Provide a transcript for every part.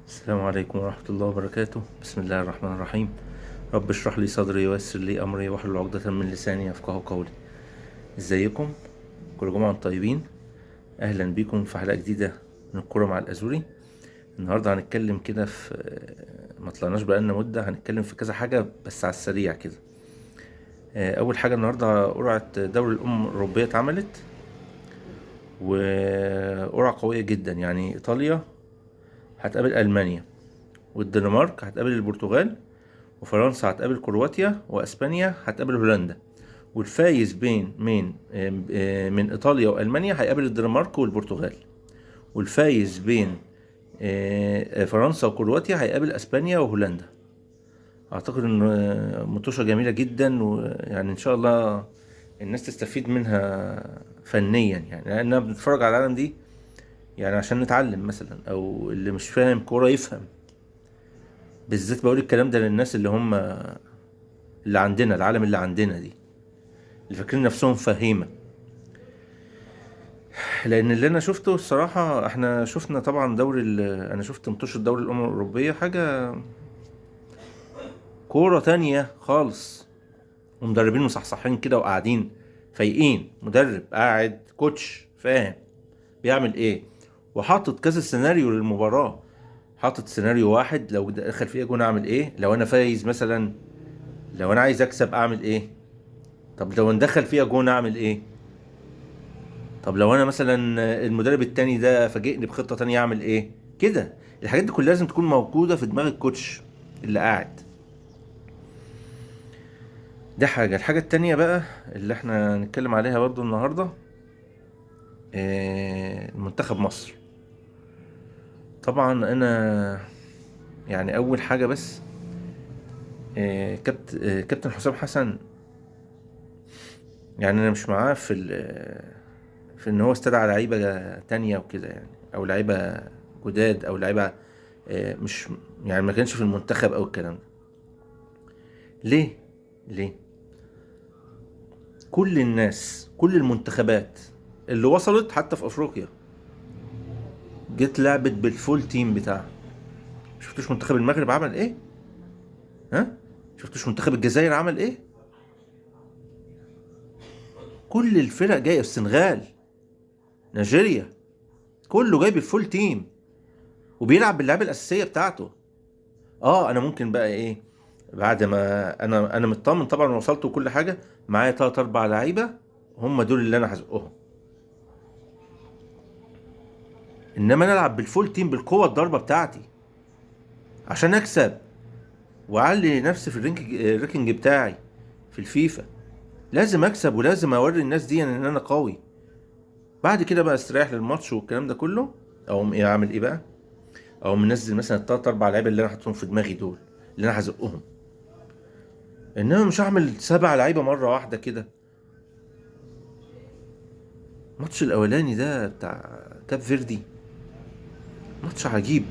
السلام عليكم ورحمة الله وبركاته. بسم الله الرحمن الرحيم. رب اشرح لي صدري ويسر لي أمري واحلل عقدة من لساني يفقهوا قولي. ازيكم؟ كل جمعة وانتم طيبين. أهلا بيكم في حلقة جديدة من الكورة مع الأزوري. النهاردة هنتكلم كده في ما طلعناش بقالنا مدة، هنتكلم في كذا حاجة بس على السريع كده. أول حاجة النهاردة قرعة دوري الأمم الأوروبية اتعملت، وقرعة قوية جدا. يعني إيطاليا هتقابل ألمانيا، والدنمارك هتقابل البرتغال، وفرنسا هتقابل كرواتيا، وأسبانيا هتقابل هولندا. والفايز بين من من إيطاليا وألمانيا هيقابل الدنمارك والبرتغال، والفايز بين فرنسا وكرواتيا هيقابل أسبانيا وهولندا. أعتقد إن مطوشة جميلة جدا، ويعني إن شاء الله الناس تستفيد منها فنيا، يعني لأننا بنتفرج على العالم دي يعني عشان نتعلم مثلا، او اللي مش فاهم كورة يفهم. بالذات بقول الكلام ده للناس اللي هم اللي عندنا، العالم اللي عندنا دي، اللي فاكرين نفسهم فهيمه. لان اللي انا شفته الصراحة، احنا شفنا طبعا دوري انا شفت ماتش دوري الامم الاوروبية، حاجة كورة تانية خالص، ومدربين مصحصحين كده وقاعدين فايقين، مدرب قاعد coach فاهم بيعمل ايه، وحاطط كذا سيناريو للمباراة. حاطط سيناريو واحد لو دخل فيه جون اعمل ايه، لو انا فايز مثلا، لو انا عايز اكسب اعمل ايه، طب لو ندخل فيها جون اعمل ايه، طب لو انا مثلا المدرب التاني ده فاجئني بخطة تانية اعمل ايه. كده الحاجات دي كلها لازم تكون موجودة في دماغ ال coach اللي قاعد. ده حاجة. الحاجة التانية بقى اللي احنا هنتكلم عليها برضو النهاردة، منتخب مصر. طبعا انا يعني اول حاجة بس، كابتن حسام حسن، يعني انا مش معاه في ان هو استدعى لعيبة تانية وكده، يعني او لعيبة جداد، او لعيبة مش يعني ما كانش في المنتخب او الكلام ده. ليه؟ ليه؟ كل الناس، كل المنتخبات اللي وصلت حتى في افريقيا جت لعبت بال full team بتاعها. شفتوش منتخب المغرب عمل ايه؟ ها؟ شفتوش منتخب الجزائر عمل ايه؟ كل الفرق جاية، السنغال، نيجيريا، كله جاي بال full team وبيلعب باللعيبه الاساسية بتاعته. انا ممكن بقى ايه بعد ما انا مطمن طبعا وصلت وكل حاجة، معايا 3-4 لعيبة هم دول اللي انا هزقهم. انما انا العب بال full team بالقوة الضربة بتاعتي عشان اكسب واعلي نفسي في ال ranking بتاعي في الفيفا. لازم اكسب ولازم اوري الناس دي ان انا قوي. بعد كده بقى استريح للماتش والكلام ده كله، او ايه اعمل ايه بقى، او منزل مثلا 3-4 لعيبة اللي انا حاططهم في دماغي دول اللي انا هزقهم. انما مش هعمل 7 لعيبة مرة واحدة كده. الماتش الاولاني ده بتاع كاب فيردي ماتش عجيب،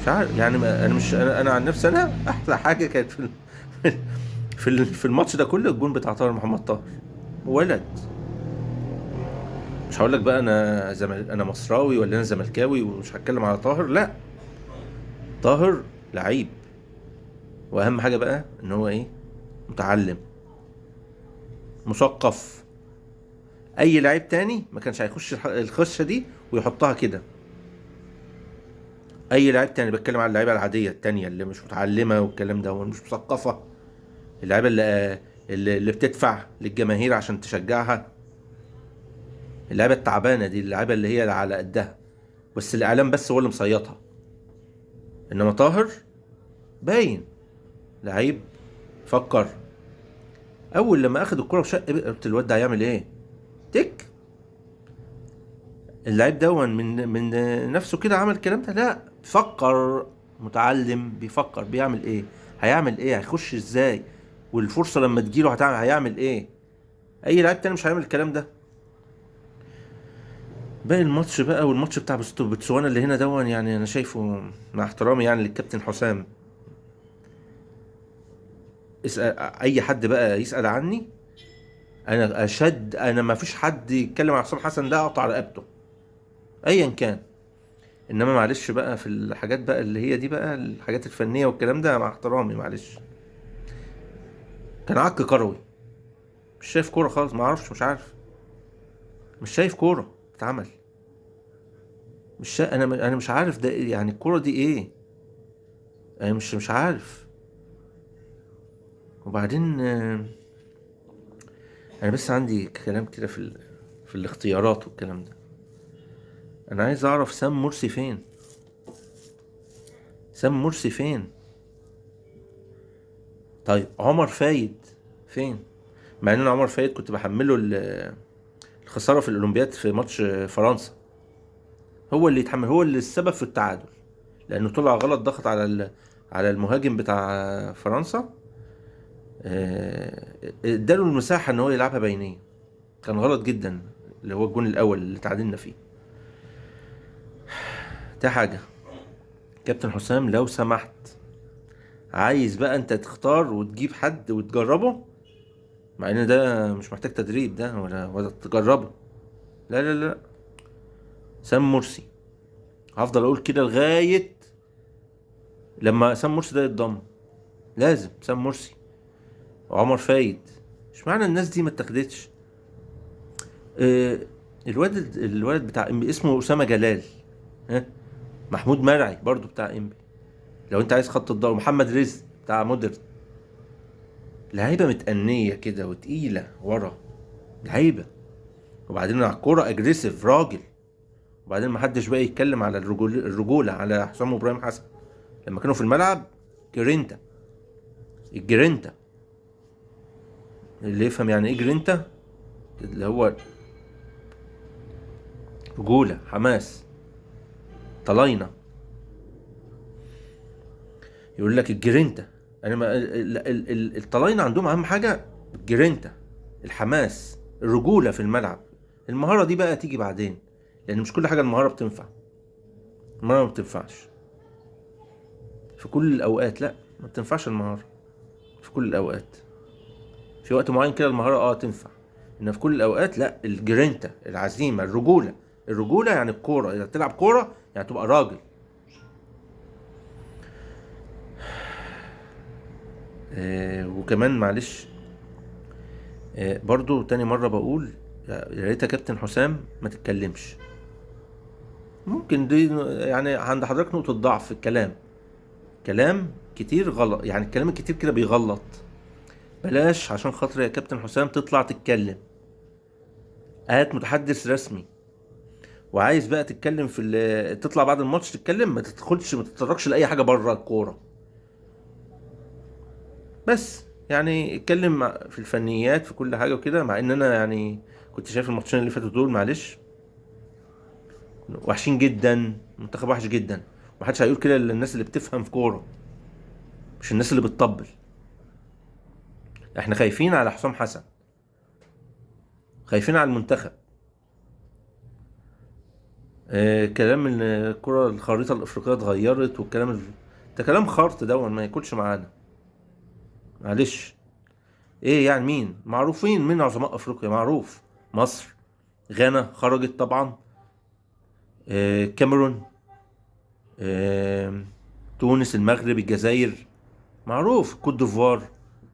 مش عارف يعني، ما انا مش انا عن نفسي، انا احلى حاجة كانت في الماتش ده كله الجون بتاع طاهر محمد طاهر. ولد، مش هقول لك بقى انا مصراوي ولا انا زملكاوي ومش هتكلم على طاهر، لا، طاهر لعيب، واهم حاجة بقى ان هو ايه، متعلم مثقف. اي لعيب تاني ما كانش هيخش الخشه دي ويحطها كده. اي لعيب تاني، بتكلم على اللعيبة العادية التانية اللي مش متعلمة والكلام ده ومش مثقفة، اللعيبة اللي بتدفع للجماهير عشان تشجعها، اللعيبة التعبانة دي، اللعيبة اللي هي على قدها، بس الاعلام بس هو اللي مصيطها. انما طاهر باين لعيب فكر. اول لما اخد الكره وشق، قلت الواد ده هيعمل ايه؟ تك اللعيب دون من نفسه كده عمل الكلام ده؟ لا، فكر، متعلم، بيفكر بيعمل ايه، هيعمل ايه، هيخش ازاي، والفرصة لما تجيله هيعمل ايه. اي لعيب تاني مش هيعمل الكلام ده. باقي الماتش بقى، والماتش بتاع بوتسوانا اللي هنا دون، يعني انا شايفه مع احترامي يعني للكابتن حسام، اسأل اي حد بقى يسأل عني، انا اشد، انا ما فيش حد يتكلم على حسام حسن ده اقطع رقبته ايا كان. انما معلش بقى في الحاجات بقى اللي هي دي بقى الحاجات الفنية والكلام ده، مع احترامي معلش، كان عك كروي. مش شايف كورة خالص، ما اعرفش، مش عارف، مش شايف كورة بتتعمل، مش شا... انا مش عارف ده يعني الكورة دي ايه، انا مش عارف. وبعدين انا بس عندي كلام كده في الاختيارات والكلام ده. انا عايز اعرف سام مرسي فين، سام مرسي فين؟ طيب عمر فايد فين؟ مع ان انا عمر فايد كنت بحمله الخسارة في الاولمبياد في ماتش فرنسا، هو اللي يتحمل، هو اللي السبب في التعادل، لانه طلع غلط، ضغط على المهاجم بتاع فرنسا، اداله المساحة ان هو يلعبها بينيه، كان غلط جدا، اللي هو الجون الاول اللي تعادلنا فيه. ده حاجة. كابتن حسام لو سمحت، عايز بقى انت تختار وتجيب حد وتجربه، مع ان ده مش محتاج تدريب ده ولا تجربه، لا لا لا، سام مرسي. هفضل اقول كده لغاية لما سام مرسي ده يتضم، لازم سام مرسي وعمر فايد. مش معنى الناس دي ما اتاخدتش. الولد بتاع انبي اسمه اسامة جلال، ها، محمود مرعي برضو بتاع انبي لو انت عايز خط الضوء، محمد رزق بتاع مودرن. لعيبة متأنيه كده وتقيله ورا، لعيبة، وبعدين على الكورة aggressive راجل. وبعدين ما حدش بقى يتكلم على الرجولة على حسام وابراهيم حسن لما كانوا في الملعب. جرينتا، الجرينتا اللي يفهم يعني ايه جرينتا، اللي هو رجوله، حماس، طلاينة. يقول لك الجرينتا، انا ما الطلاينة عندهم اهم حاجة الجرينتا، الحماس، الرجولة في الملعب. المهارة دي بقى تيجي بعدين، لان مش كل حاجة المهارة بتنفع، المهارة ما بتنفعش في كل الاوقات، لا ما بتنفعش المهارة في كل الاوقات. في وقت معين كده المهارة تنفع، ان في كل الاوقات لا. الجرينتا، العزيمة، الرجولة. الرجولة يعني الكورة، اذا تلعب كورة يعني تبقى راجل. وكمان معلش، برضو تاني مرة بقول يا ريت يا كابتن حسام ما تتكلمش. ممكن دي يعني عند حضرتك نقطة ضعف في الكلام، كلام كتير غلط، يعني الكلام الكتير كده بيغلط. بلاش عشان خاطر يا كابتن حسام تطلع تتكلم، هات متحدث رسمي. وعايز بقى تتكلم في تطلع بعد الماتش تتكلم، ما تدخلش، ما تتطرقش لأي حاجة بره الكورة، بس يعني اتكلم في الفنيات في كل حاجة وكده. مع ان انا يعني كنت شايف الماتشين اللي فاتوا دول معلش وحشين جدا، منتخب وحش جدا، ومحدش هيقول كده الا الناس اللي بتفهم في كورة، مش الناس اللي بتطبل. احنا خايفين على حسام حسن، خايفين على المنتخب. كلام ان الكرة الخريطة الافريقية اتغيرت والكلام ده كلام خرط، ده ما ياكلش معانا معلش. ايه يعني مين معروفين مين عظماء افريقيا؟ معروف مصر، غانا خرجت طبعا، كاميرون، تونس، المغرب، الجزائر، معروف، كوت ديفوار،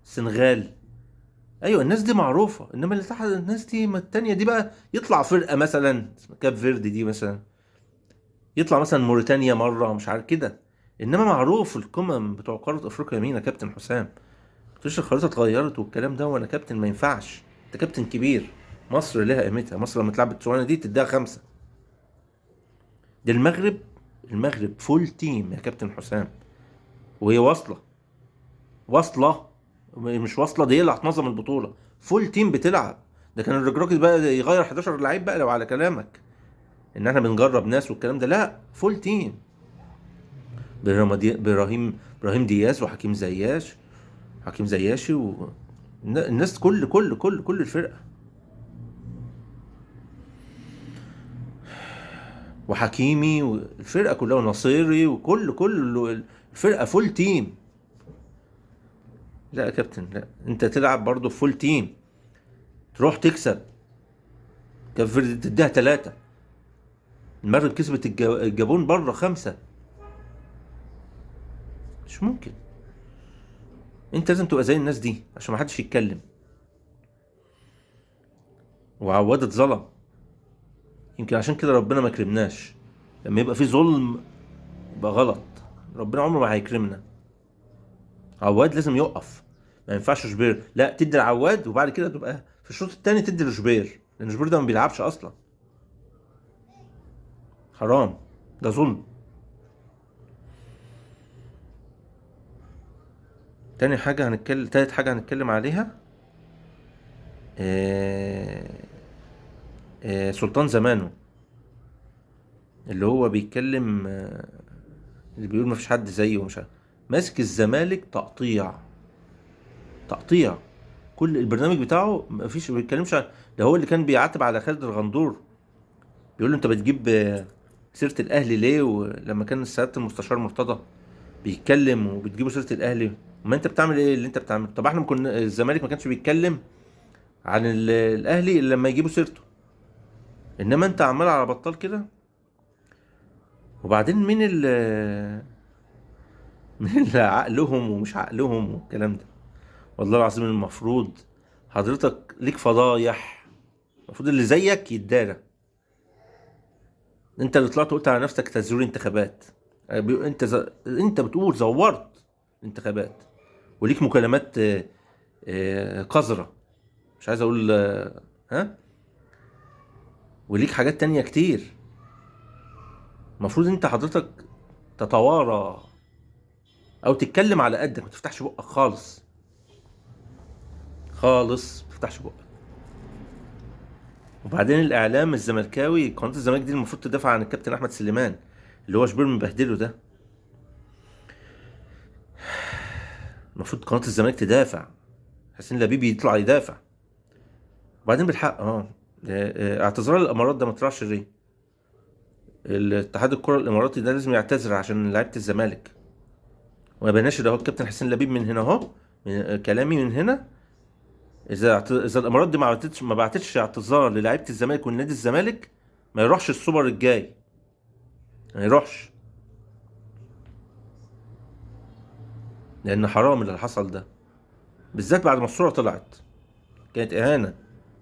السنغال. ايوه الناس دي معروفة، انما اللي تحت الناس دي ما التانية دي بقى يطلع فرقه مثلا كاب فيردي دي مثلا، يطلع مثلا موريتانيا مرة، مش عارف كده. انما معروف القمم بتوع قارة افريقيا مين يا كابتن حسام؟ مش الخريطة اتغيرت والكلام ده، وانا كابتن ما ينفعش، انت كابتن كبير. مصر لها قيمتها، مصر لما تلعب بتسوانا دي تديها 5. ده المغرب، المغرب full team يا كابتن حسام، وهي واصله، واصله مش واصله، دي اللي هتنظم البطولة، full team بتلعب. ده كان الرجراجي بقى يغير 11 لعيب بقى لو على كلامك ان احنا بنجرب ناس والكلام ده، لا full team. ابراهيم دياز وحكيم زياش، حكيم زياشي والناس كل كل كل كل الفرقة، وحكيمي والفرقة كلها، ونصيري وكل كل الفرقة full team. لا يا كابتن لا، انت تلعب برضو full team، تروح تكسب. كاب فيردي تديها 3، المغرب كسبت الجابون بره 5. مش ممكن. انت لازم تبقى زي الناس دي عشان ما حدش يتكلم. وعواد اتظلم، يمكن عشان كده ربنا ما كرمناش. لما يبقى في ظلم يبقى غلط، ربنا عمره ما هيكرمنا. عواد لازم يقف، ما ينفعش شوبير، لا تدي العواد وبعد كده تبقى في الشوط الثاني تدي لشوبير، لان شوبير ده ما بيلعبش اصلا. حرام، ده ظلم. تاني حاجة هنتكلم، تالت حاجة هنتكلم عليها، سلطان زمانه، اللي هو بيتكلم، اللي بيقول ما فيش حد زيه ومش عارف، ماسك الزمالك تقطيع تقطيع. كل البرنامج بتاعه ما فيش، ما بيتكلمش ده هو اللي كان بيعاتب على خالد الغندور، بيقول له انت بتجيب سيرة الاهلي ليه؟ ولما كان سيادة المستشار مرتضى بيتكلم وبتجيبوا سيرة الاهلي، ما انت بتعمل ايه اللي انت بتعمله؟ طب احنا كنا الزمالك ما كانش بيتكلم عن الاهلي الا لما يجيبوا سيرته، انما انت عمال على بطال كده. وبعدين مين مين اللي عقلهم ومش عقلهم والكلام ده؟ والله العظيم المفروض حضرتك ليك فضايح، المفروض اللي زيك يتدارى. انت اللي طلعت قلت على نفسك تزوير انتخابات، انت بتقول زورت انتخابات، وليك مكالمات قذرة، مش عايز اقول ها، وليك حاجات تانية كتير. المفروض انت حضرتك تتوارى او تتكلم على قدك، ما تفتحش بقك خالص خالص، ما تفتحش بقك. وبعدين الاعلام الزملكاوي، قناة الزمالك دي المفروض تدافع عن الكابتن احمد سليمان اللي هو شبير مبهدله ده. المفروض قناة الزمالك تدافع، حسين لبيب يطلع يدافع. وبعدين بالحق اعتذار الامارات ده ما طلعش ليه؟ الاتحاد الكره الاماراتي ده لازم يعتذر عشان لعيبة الزمالك. وما بناش ده هو الكابتن حسين لبيب من هنا اهو، من كلامي من هنا، اذا الامارات دي ما بعتتش اعتذار للاعيبه الزمالك والنادي الزمالك، ما يروحش السوبر الجاي، ما يروحش، لان حرام اللي حصل ده، بالذات بعد ما الصورة طلعت كانت اهانه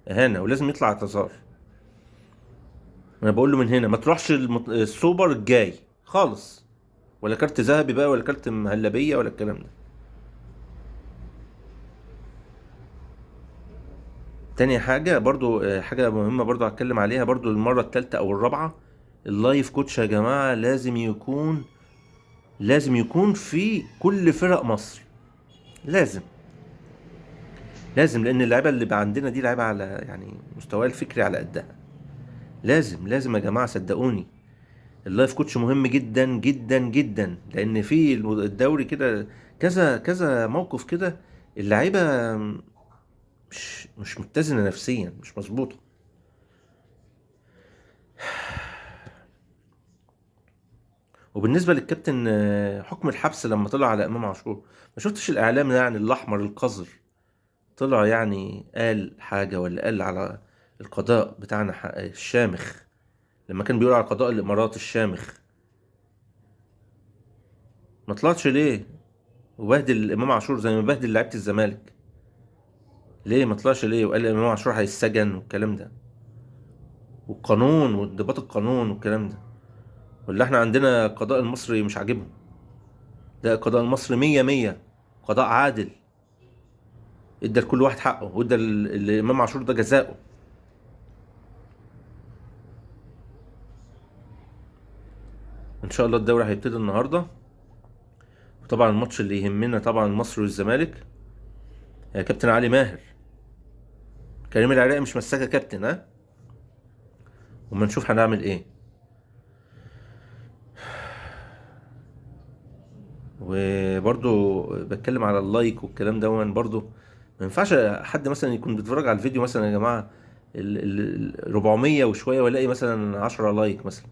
اهانه، ولازم يطلع اعتذار. انا بقول له من هنا ما تروحش السوبر الجاي خالص، ولا كارت ذهبي بقى ولا كارت مهلبية ولا الكلام ده. تاني حاجة برضو، حاجة مهمة برضو هتكلم عليها برضو المرة التالتة أو الرابعة، ال life coach يا جماعة لازم يكون في كل فرق مصر، لازم لازم، لأن اللعيبة اللي بقى عندنا دي لعيبة على يعني مستواها الفكري على قدها. لازم لازم يا جماعة صدقوني، ال life coach مهم جدا جدا جدا، لأن في الدوري كده كذا كذا موقف كده اللعيبة مش متزنة نفسيا، مش مظبوطة. وبالنسبة للكابتن حكم الحبس لما طلع على امام عاشور، ما شفتش الاعلام يعني الاحمر القذر طلع يعني قال حاجة، ولا قال على القضاء بتاعنا الشامخ، لما كان بيقول على قضاء الامارات الشامخ، ما طلعش ليه وبهدل الامام عاشور زي ما بهدل لعيبة الزمالك؟ ليه ما طلعش ليه وقال الامام عاشور هيتسجن والكلام ده، والقانون وانضباط القانون والكلام ده؟ ولا احنا عندنا القضاء المصري مش عاجبهم؟ ده القضاء المصري 100 قضاء عادل، ادى لكل واحد حقه، وادى الامام عاشور ده جزاؤه. ان شاء الله الدوري هيبتدي النهارده، وطبعا الماتش اللي يهمنا طبعا المصري والزمالك. يا كابتن علي ماهر، كريم العراقي مش مساكه كابتن، ها، وما نشوف هنعمل ايه. وبرضو بتكلم على ال like والكلام ده، برضو ما ينفعش حد مثلا يكون بيتفرج على الفيديو مثلا يا جماعة ال 400 وشوية والاقي مثلا 10 like مثلا.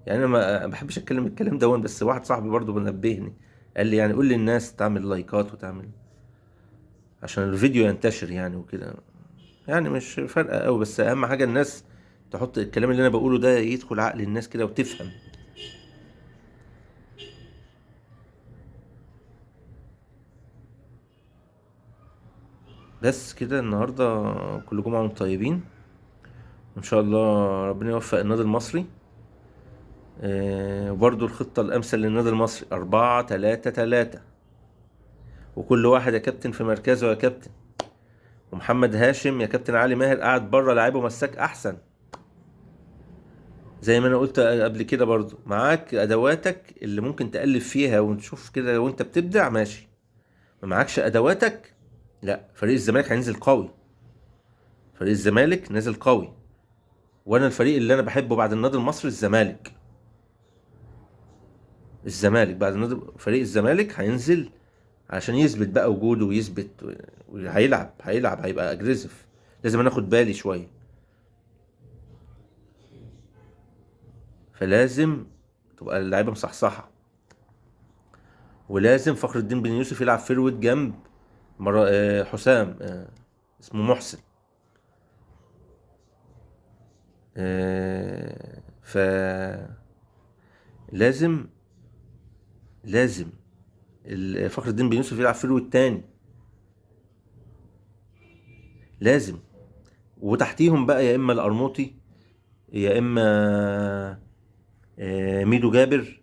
يعني انا ما بحبش اتكلم الكلام ده، بس واحد صاحبي برضو بنبهني قال لي يعني قول للناس تعمل لايكات وتعمل عشان الفيديو ينتشر يعني وكده، يعني مش فارقه قوي، بس اهم حاجة الناس تحط الكلام اللي انا بقوله ده يدخل عقل الناس كده وتفهم. بس كده النهارده كل جمعه وانتم طيبين، ان شاء الله ربنا يوفق النادي المصري. وبرضو الخطة الامثل للنادي المصري 4-3-3، وكل واحد يا كابتن في مركزه يا كابتن. ومحمد هاشم يا كابتن علي ماهر قاعد بره لعيبة مساك احسن، زي ما انا قلت قبل كده. برضو معاك ادواتك اللي ممكن تقلب فيها ونشوف كده وانت بتبدع، ماشي. ما معاكش ادواتك، لا. فريق الزمالك هينزل قوي، فريق الزمالك نازل قوي، وانا الفريق اللي انا بحبه بعد النادي المصري الزمالك. الزمالك بعد النادي، فريق الزمالك هينزل عشان يثبت بقى وجوده ويثبت، وهيلعب، هيلعب، هيبقى aggressive. لازم انا اخد بالي شوية، فلازم تبقى اللعيبة مصحصحه، ولازم فخر الدين بن يوسف يلعب forward جنب حسام، اسمه محسن. ف لازم فخر الدين بن يوسف يلعب forward تاني، لازم. وتحتيهم بقى يا اما القرموطي يا اما ميدو جابر.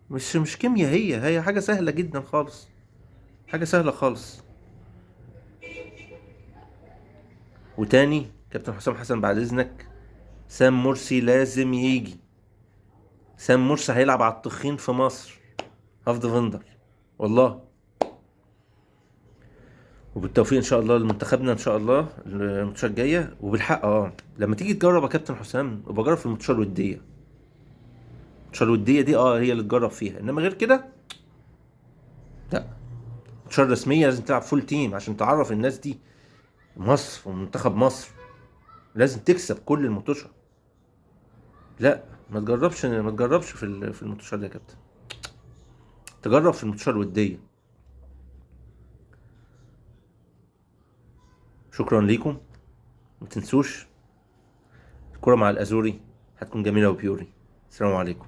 مش كيمياء، هي حاجة سهلة جدا خالص، حاجة سهلة خالص. وتاني كابتن حسام حسن بعد اذنك، سام مرسي لازم يجي. سام مرسي هيلعب على التخين في مصر، half defender والله. وبالتوفيق ان شاء الله لمنتخبنا ان شاء الله الماتشات الجاية. وبالحق لما تيجي تجرب يا كابتن حسام، وبجرب في الماتشات الودية. الماتشات الودية دي هي اللي تجرب فيها، انما غير كده لا. الماتشات الرسمية لازم تلعب full team عشان تعرف الناس دي مصر ومنتخب مصر، لازم تكسب كل الماتشات. لا ما تجربش، ما تجربش في الماتشات دي يا كابتن، تجرب في الماتشات الودية. شكرا ليكم، ما تنسوش الكرة مع الأزوري هتكون جميلة وبيوري. السلام عليكم.